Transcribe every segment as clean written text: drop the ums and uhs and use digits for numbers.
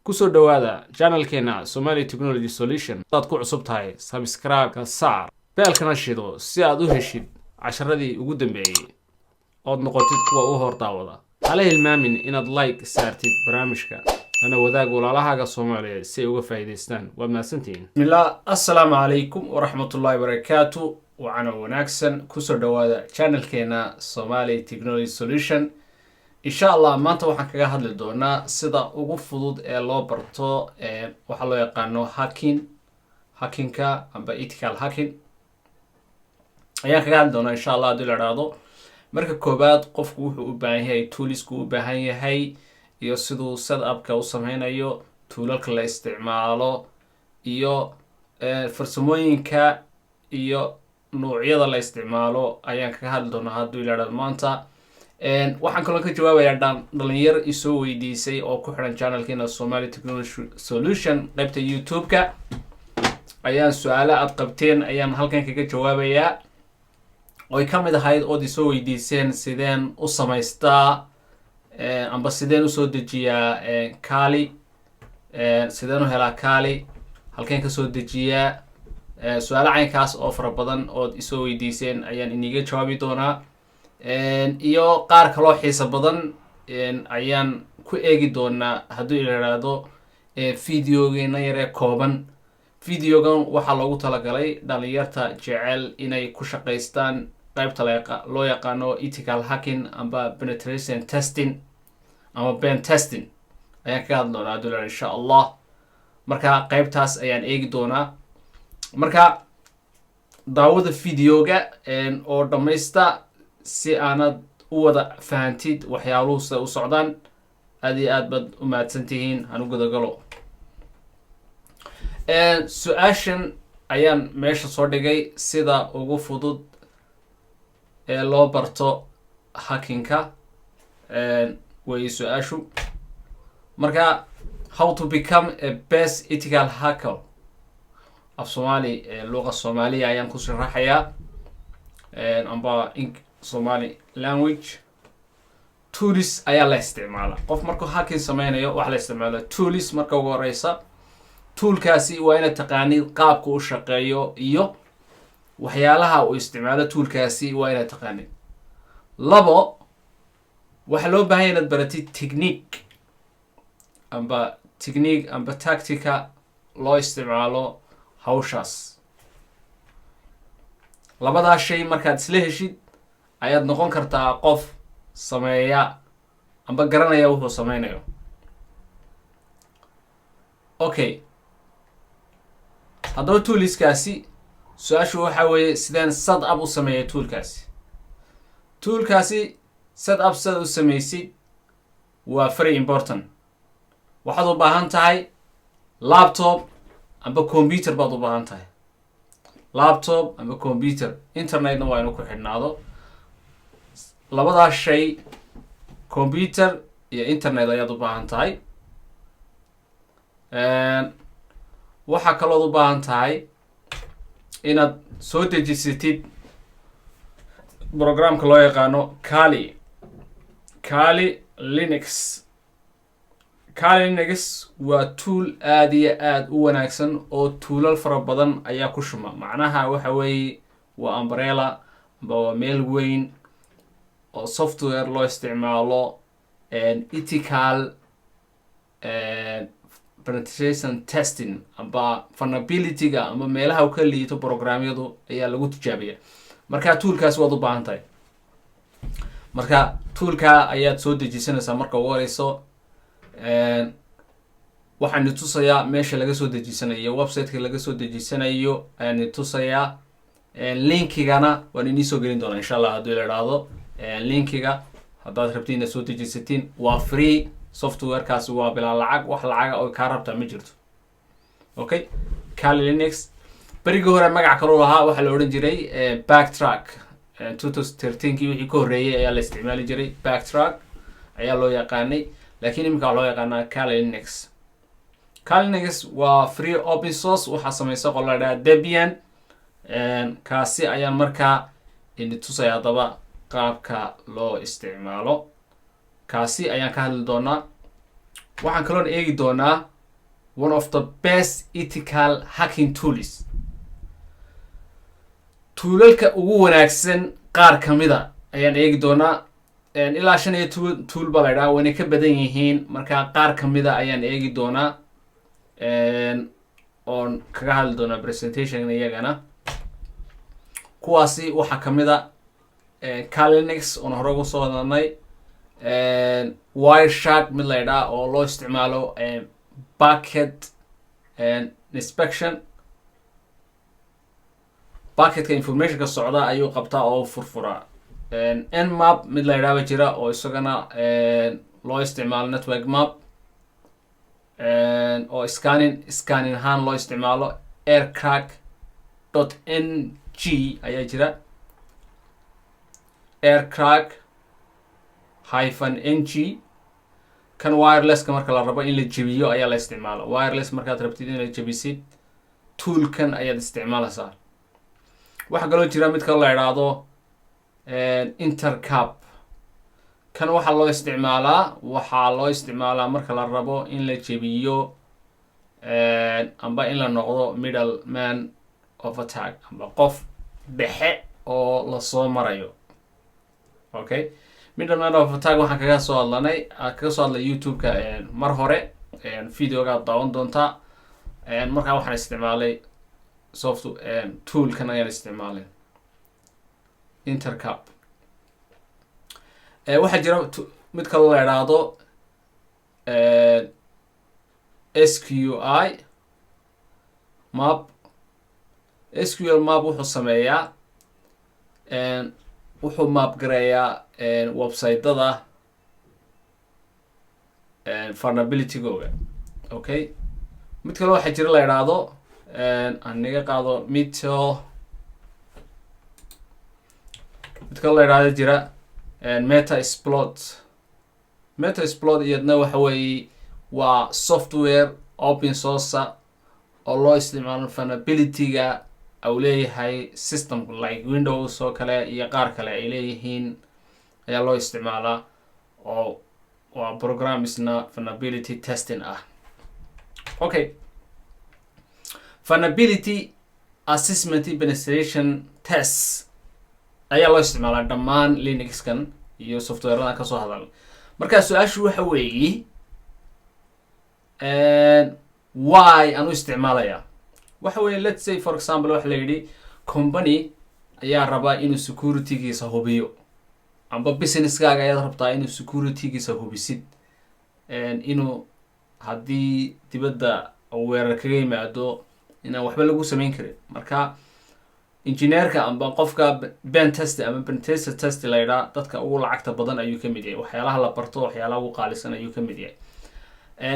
Kusoo dhowaada channelkeena Somali Technology Solution. Hadaad ku cusub tahay, subscribe-ka saar, bellkana shido si aad u heshid casharadii ugu dambeeyey ood noqotid kuwa u hor daawada. Hala hilmaamin inaad like saartid barnaamijka, lana wadaag walaalahaaga Soomaaliyeed si ay uga faa'iidaystaan. Waad mahadsantihiin. Bismillah, assalaamu calaykum waraxmatullaahi barakaatu. Wacana wanaagsan, kusoo dhowaada channelkeena Somali Technology Solution. Insha Allah maanta waxaan kaga hadli doonaa sida ugu fudud ee loo barto waxaa loo yaqaano hacking, hackingka amba ethical hacking ayaan kaga hadli doonaa insha Allah. Haddii la idhaahdo, marka koowaad qofku wuxuu u baahan yahay, toolsku u baahan yahay iyo siduu setupka u sameynayo, toolalka la isticmaalo iyo farsamooyinka iyo nuucyada la isticmaalo ayaan kaga hadli doonaa haddii la idhahdo maanta. Waxaan kaloo ka jawaabayaa dhalinyar isoo weydiisay oo ku xiran channelkeena Somali Technology Solution qeybta YouTube-ka. Ayaan su-aalo aad qabteen ayaan halkan kaga jawaabayaa, oy ka mid ahayd ood isoo weydiiseen sideen u samaystaa amba sideen usoo dejiyaa Kali, sideen u helaa Kali, halkeen kasoo dejiyaa. Su-aalo caynkaas oo fara badan ood isoo weydiiseen ayaan iniga jawaabi doonaa, iyo qaar kaloo xiiso badan ayaan ku eegi doonaa haddii la idhaahdo videogeena yaree kooban. Videogan waxaa loogu talagalay dhalinyarta jecel inay ku shaqaystaan qeybta loo yaqaano ethical hacking amba penetration testing ama pen testing ayaan kaga hadli doonaa haddii la insha Allah. Marka qeybtaas ayaan eegi doonaa. Marka daawada videoga oo dhammaysta si aanad u wada fahantid waxyaaluhu sida u socdaan. Aad iyo aad baad u mahadsan tihiin. Hanu gudagalo. Su-aashan ayaan meesha soo dhigay: sida ugu fudud ee loo barto hackingka wey su-aashu. Marka, "How to become a best ethical hacker", af Soomaali, luqa Soomaaliya ayaan ku sharaxayaa amba in Somali language. Tools ayaa la isticmaala. Qof markuu hacking sameynayo waxaa la isticmaala tools. Marka ugu horeysa, toolkaasi waa inaad taqaanid qaabka u shaqeeyo iyo waxyaalaha uu isticmaalo toolkaasi waa inaad taqaanid. Labo, waxaa loo baahanya inaad baratid technique amba tactica loo isticmaalo hawshaas. Labadaa shay markaad isla heshid ayaad noqon kartaa qof sameeya amba garanaya wuxuu sameynayo. Okay, haddaba toolskaasi, su-aashu waxaa weeye: sideen set up u sameeya toolkaasi? Toolkaasi set up sidaad u sameysid waa very important. Waxaad u baahan tahay laptop amba computer baad u baahan tahay, laptop amba computer, internetna waa inu ku xidhnaado. Labadaas shay, computer iyo internet, ayaad u baahan tahay. Waxaa kalood u baahan tahay inaad soo dejisatid programka loo yaqaano Kali Linux. Kali Linux waa tool aada iyo aada u wanaagsan oo toolal fara badan ayaa ku shuma. Macnaha waxa weeye waa umbrella amba waa meel weyn oo software loo isticmaalo ethical penetration testing amba vulnerability-ga amba meelaha u ka liito programyadu ayaa lagu tijaabiya. Marka toolkaasi waad u baahan tahay. Marka toolka ayaad soo dejisanaysaa. Marka ugu horeyso waxaan tusayaa meesha laga soo dejisanayo, websiteka laga soo dejisanayo ayaan tusayaa. Linkigana waan inii soo gelin doonaa insha Allah haddii la idhaahdo. Linkiga haddaad rabtiin inaad soo dejisatiin, waa free softwarekaasi, waa bilaa lacag, wax lacaga oo kaa rabtaa ma jirto. Okay, Kali Linux berigii hore magac kaloo lahaa, waxaa la odhan jiray Backtrack. 2013kii wixii ka horreeyay ayaa la isticmaali jiray, Backtrack ayaa loo yaqaanay, lakiin iminka waxaa loo yaqaanaa Kali Linux. Kali Linux waa free open source, waxaa sameysa qolo la dhaha Debian. Kaasi ayaan markaa ini tusaya. Haddaba qaabka loo isticmaalo kaasi ayaan ka hadli doonaa. Waxaan kaloon eegi doonaa One of the best ethical hacking tools, toolalka ugu wanaagsan qaar kamida ayaan eegi doonaa. Ilaa 15 tool baa la idhaha, wayna ka badan yihiin. Marka qaar kamida ayaan eegi doonaa oon kaga hadli doonaa presentation iyagana. Kuwaasi waxaa kamid a Kali Linux oon hore uga soo hadalnay, Wireshark mid la idhaha oo loo isticmaalo packet inspection, packetka informationka socda ayuu qabtaa oo furfuraa. Nmap mid la idhaaba jira oo isagana loo isticmaalo network map oo scanning ahaan loo isticmaalo. Aircrack.ng ayaa jira, aircrack-ng. Kan wirelesska marka la rabo in la jebiyo ayaa la isticmaalo. Wireless markaad rabtid in la jebisid, toolkan ayaad isticmaalaysaa. Waxaa kaloo jira mid kale la idhaahdo Ettercap. Kan waxaa loo isticmaalaa marka la rabo in la jebiyo amba in la noqdo middle man of attack, amba qof dhexe oo lasoo marayo. Okay, middle man of attack waxaan kaga soo hadlay YouTube-ka mar hore, videogaad daawan doontaa. Markaa waxaan isticmaalay soft toolkan ayaan isticmaalay, Ettercap. Waxaa jira mid kaloo la idhaahdo sqlmap. Sqlmap wuxuu sameeyaa, wuxuu map gareeyaa website-dada vulnerability-googa. Okay, mid kale waxaa jira la idhaahdo, aan naga qaado mid kale la idhaahdo jira, Metasploit. Metasploit iyadna waxa weeye waa software open source oo loo isticmaalo vulnerability-ga uu leeyahay system like Windows oo kale iyo qaar kale ay leeyihiin ayaa loo isticmaalaa, oo waa programisna vulnerability testing ah. Okay, vulnerability assessment, penetration test ayaa loo isticmaalaa dhammaan Linuxkan iyo softwareadan kasoo hadal. Marka su-aashu waxa weeyi, why aan u isticmaalaya? Waxa weeye, let's say, for example, waxa la yidhi company ayaa rabaa inuu securitygiisa hubiyo, amba businesskaaga ayaad rabtaa inuu securitygiisa hubisid, inuu haddii dibadda weerar kaga yimaado inaan waxba lagu samayn karin. Marka engineerka amba qofka pen test ama pentester test la yidhaha, dadka ugu lacagta badan ayuu kamid yahay. Waxyaalaha la barto, waxyaalaha ugu qaalisan ayuu kamid yahay.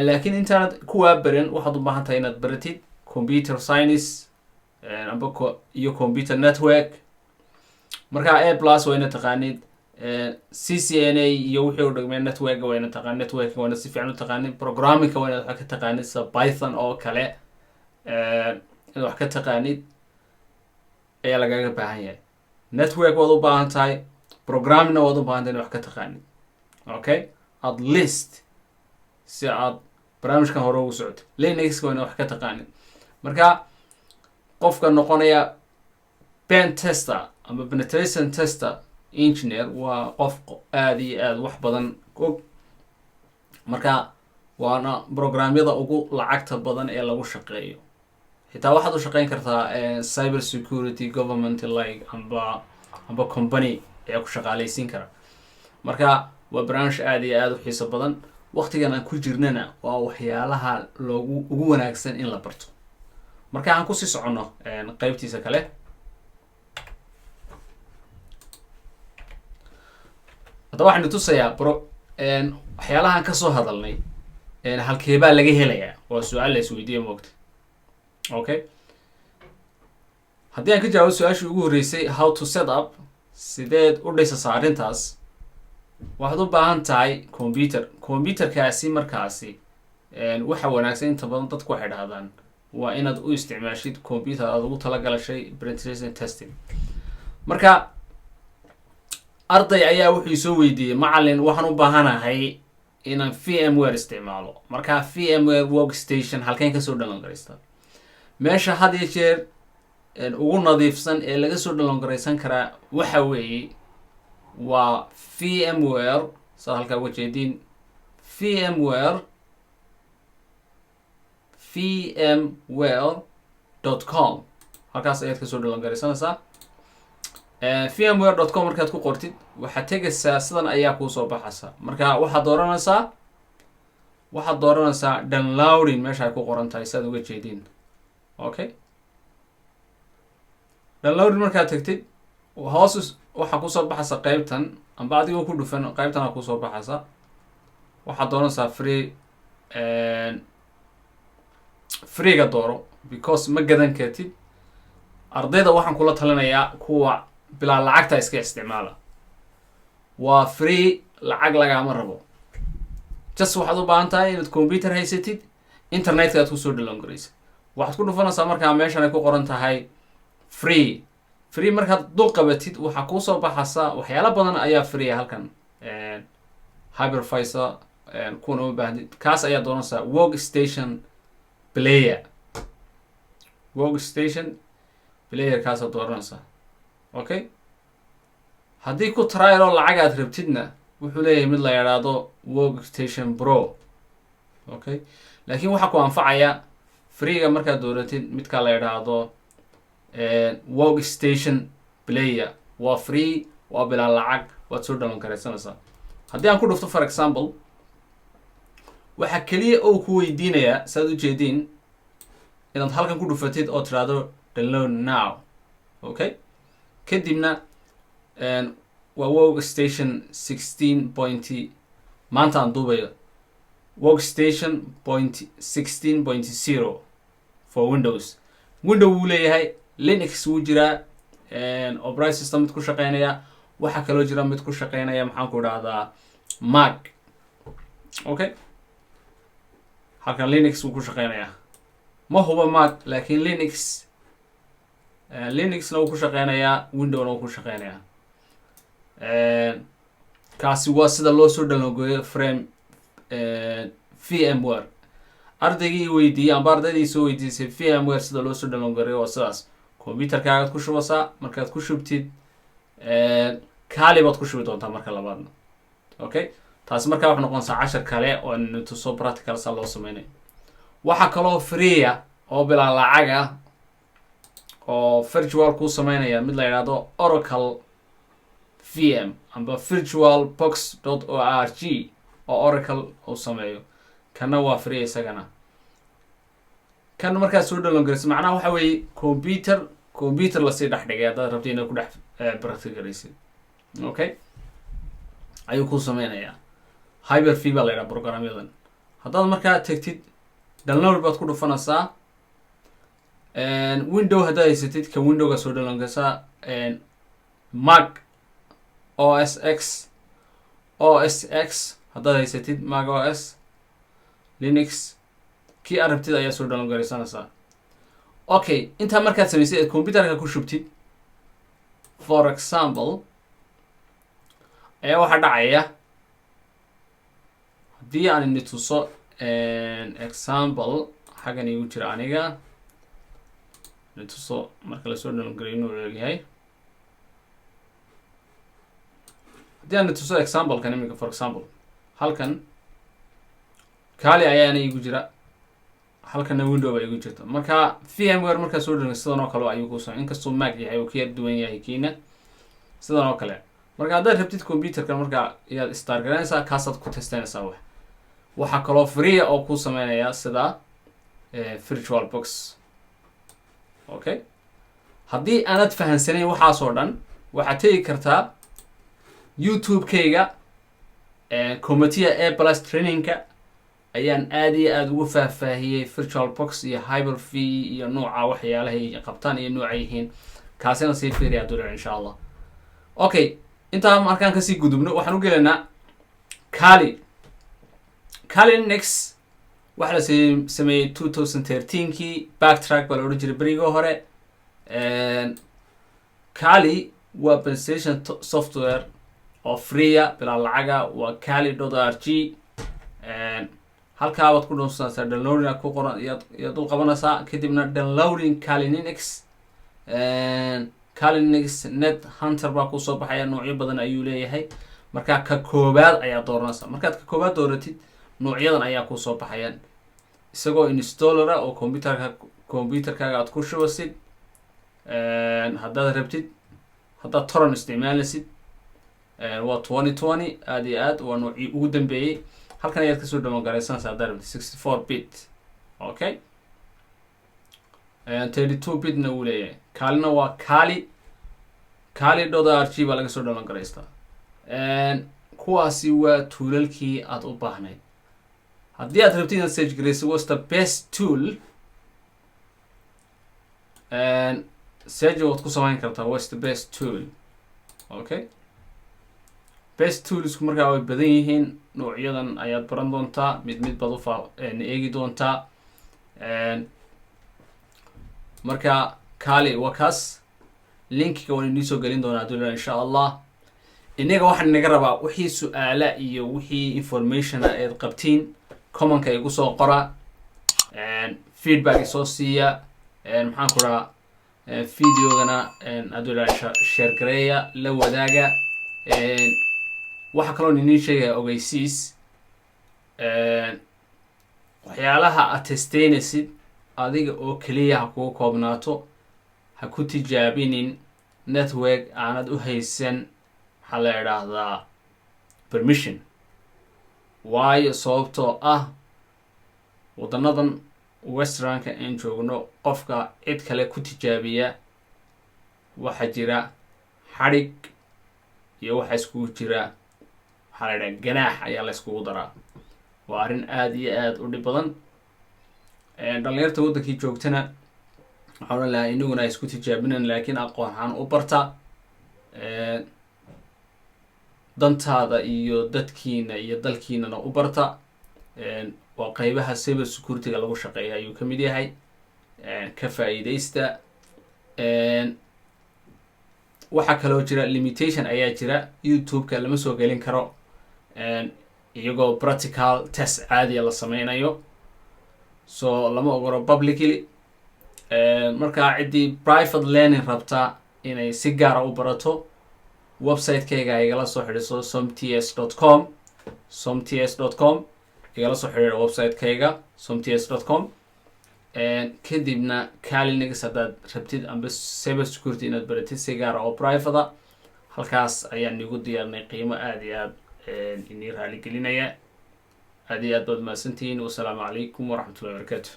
Laakiin intaanad kuwaa barin, waxaad u baahan tahay inaad baratid computer science amba iyo computer network. Marka A plus waa ina taqaanid, CCNA iyo wixii u dhigmay network waa ina taqaanid, network waa ina si fiican u taqaanid, programmingka waa inaad wax ka taqaanid, sida Python oo kale inaad wax ka taqaanid ayaa lagaga baahan yahay. Network waad u baahan tahay, programmingna waad u baahan tahay inaad wax ka taqaanid, okay, at least si aad barnaamijkan hore ugu socoto. Linux waa inaad wax ka taqaanid. Marka qofka noqonaya pen tester ama penetration tester engineer waa qof aada iyo aada wax badan og. Marka waana programyada ugu lacagta badan ee lagu shaqeeyo. Xitaa waxaad u shaqeyn kartaa cyber security government like amba company ayaa ku shaqaaleysiin kara. Marka waa barnaamij aada iyo aada u xiiso badan. Waqtigan aan ku jirnana waa waxyaalaha loogu ugu wanaagsan in la barto. Marka aan kusii soconno qeybtiisa kale. Haddaba waxaynu tusayaa bro waxyaalahan kasoo hadalnay halkeebaa laga helayaa. Waa su-aal la isweydiiya, moogta. Okay, haddii aan ka jawaabo su-aashii ugu horreysay, how to set up, sideed u dhisasa arrintaas, waxaad u baahan tahay computer. Computerkaasi markaasi waxa wanaagsan, inta badan dadku waxay dhahdaan, waa inaad u isticmaashid computer aad ugu talagalashay penetration testing. Marka arday ayaa wuxuu soo weydiiyey, "Macalin, waxaan u baahanahay Inaan VMware isticmaalo. Marka VMware Workstation halkeen kasoo download garaysta? Meesha had iyo jeer ugu nadiifsan ee laga soo download garaysan karaa waxa weeye waa VMware. Saad halkaa uga jeediin, VMware, vmware.com, halkaas ayaad kasoo download garaysanaysaa. vmware.com markaad ku qortid, waxaad tegaysaa, sidan ayaa kuusoo baxaysa. Marka waxaad dooranaysaa downloading meesha ay ku qoran tahay, si aad uga jeediin. Okay, downloading markaad tagtid, hoos waxaa kusoo baxaysa qeybtan, amba adigoo ku dhufan qeybtan aa kusoo baxaysa. Waxaad dooranaysaa free. Freega dooro, because ma gadan kartid. Ardayda waxaan kula talinayaa kuwa bilaa lacagta iska isticmaala. Waa free, lacag lagaama rabo. Just waxaad u baahan tahay inaad computer haysatid, internetka aad kusoo download garaysid. Waxaad ku dhufanaysaa markaa meeshan ay ku qoran tahay free. Free markaad dul qabatid, waxaa kuusoo baxaysa waxyaalo badan ayaa free ah halkan. Hypervisor kuwan uma baahdid, kaas ayaa doonaysaa, Workstation Player. Workstation Player kaasaad dooranaysaa. Okay, haddii ku trial oo lacag aad rabtidna, wuxuu leeyahay mid la yidhaahdo Workstation Pro. Okay, laakiin waxaa ku anfacaya freega markaad dooratid midka la yidhaahdo Workstation Player. Waa free, waa bilaa lacag, waad soo download karaysanaysaa. Haddii aan ku dhufto, for example, waxaa keliya oo ku weydiinayaa, saad ujeediin, inaad halkan ku dhufatid oo tiraahdo "download now". Okay, kadibna waa Workstation 16 point, maanta aan duubayo, Workstation .16.0 for Windows. Window wuu leeyahay, Linux wuu jiraa, operating system mid ku shaqeynaya. Waxaa kaloo jira mid ku shaqeynaya, maxaan ku idhahdaa, Mac. Okay, halkan Linux wuu ku shaqeynayaa. Ma huba Mac, laakiin Linuxna wuu ku shaqeynayaa, Windowna wuu ku shaqeynayaa. Kaasi waa sida loo soo download gareeyo frame VMware. Ardaygii weydiiyey amba ardaydii soo weydiisay VMware sida loo soo download gareeyo, waa sidaas. Computerkaagaad ku shubasaa. Markaad ku shubtid, Kali baad ku shubi doontaa marka labaadna. Okay, taasi markaa waxay noqonaysaa cashar kale oo tuso practical saa loo sameynayo. Waxaa kaloo free ah oo bilaa lacag ah oo virtual kuu sameynaya mid la yidhaahdo Oracle VM amba virtualbox.org oo Oracle uu sameeyo. Kana waa free isagana. Kan markaad soo download garaysa, macnaha waxa weeye computer lasii dhex dhigay haddaad rabto inaad ku dhex practice garaysid. Okay, ayuu kuu sameynayaa. Hyper V baa la yidhaha programyadan. Haddaad markaa tegtid, download baad ku dhufanaysaa. Window haddaad haysatid, ka Windowga soo download garaysaa. Mac OS X, OS X haddaad haysatid, Mac OS, Linux, kii aad rabtid ayaa soo download garaysanaysaa. Okay, intaa markaad samaysay eed computerka ku shubtid, for example, ayaa waxaa dhacaya, haddii aan ini tuso example xaggan igu jira, aniga ini tuso marka lasoo download garayo inuu egyahay. Haddii aan tuso examplekan iminka, for example, halkan Kali ayaana igu jira, halkana Window baa igu jirta. Marka VMware markaa soo dhown, sidan oo kale ayuu kuusoo, inkastuu Mac yahay uu ka yar duwan yahay kiina, sidan oo kale. Marka haddaad rabtid computerka, marka ayaad start garanaysaa, kaasaad ku testaynaysaa. Waxaa kaloo free oo kuu sameynaya sida Virtual Box. Okay, haddii aanad fahansanayn waxaas oo dhan, waxaad tegi kartaa YouTube-kayga CompTIA A+ trainingka. Ayaan aad iyo aada ugu faahfaahiyey Virtual Box iyo Hyper V iyo nooca waxyaalahay qabtaan iyo nooca yihiin. Kaasina sii fiiriya dulic, insha Allah. Okay, intaa markaan kasii gudubno, waxaan u gelaynaa Kali. Kali Linux waxaa la sameeyey 2013-kii. BackTrack baa la odhan jiray berigii hore. Kali waa presentation software oo freeya, bilaa lacaga. Waa kali.org. Halkaabaad ku dhunsanaysaa, downloading ku qoran iyaad dul qabanaysaa, kadibna downloading Kali Linux. Kali Linux Net Hunter baa kusoo baxaya. Noocyo badan ayuu leeyahay. Marka ka koobaad ayaa dooranaysaa. Markaad ka koobaad dooratid, noocyadan ayaa kusoo baxayaan, isagoo installer-a oo computerkaaga aad ku shubasid haddaad rabtid. Haddaad torrent isticmaalaysid, waa 2020. Aada iyo aad waa noocii ugu dambeeyey. Halkan ayaad kasoo download garaysanaysa haddaad rabtid 64 bit. Okay, 32 bitna wuu leeyahay. Kalina waa kali.org baa laga soo download garaystaa. Kuwaasi waa tool-alkii aad u baahnayd. Haddii aad rabtid inaad search garayso "What's the best tool?", search waad ku samayn kartaa "What's the best tool?" Okay, best toolsku markaa way badan yihiin. Noocyadan ayaad baran doontaa, mid mid baad ufa eegi doontaa. Marka Kali waa kaas. Linkiga waan inii soo gelin doonaa adula, insha Allah. Inaga waxaan inaga rabaa wixii su-aala iyo wixii informationa eed qabtiin, commentka igu soo qora, feedback isoo siiya. Maxaan ku rahaa, videogana adula share gareeya, la wadaaga. Waxaa kaloo iniin sheegaya ogeysiis: waxyaalaha aad testeynaysid adiga oo keliya ha kugu koobnaato. Ha ku tijaabinin network aanad u haysan, maxaa la idhaahdaa, permission. Waayo, sababtoo ah waddanadan westernka aan joogno, qofka cid kale ku tijaabiya waxaa jira xadhig iyo waxa iskugu jira, waxaa la idhaha, ganaax ayaa la iskugu daraa. Waa arrin aada iyo aada u dhib badan. Dhalinyarta waddankii joogtana waxaan odhan lahaa inaguna isku tijaabinan, laakiin aqoon ahaan u barta. Dantaada iyo dadkiina iyo dalkiinana u barta. Waa qeybaha cyber security-ga lagu shaqeeya ayuu ka mid yahay. Ka faa'iideysta. Waxaa kaloo jira limitation ayaa jira. YouTube-ka lama soo gelin karo iyagoo practical test caadiya la sameynayo, so lama ogolo publicly. Markaa ciddii private learning rabta inay si gaara u barato, website-kayga igala soo xidhiso, somts.com, somts.com igala soo xidhiidha website-kayga, somts.com. Kadibna Kali Linux haddaad rabtid amba cyber security inaad baratid si gaara oo private, halkaas ayaan igu diyaarnay qiimo aada iyo aad inii raaligelinaya. Aada iyo aad baad mahadsantihiin. Wasalaamu calaykum waraxmatullahi wabarakaatu.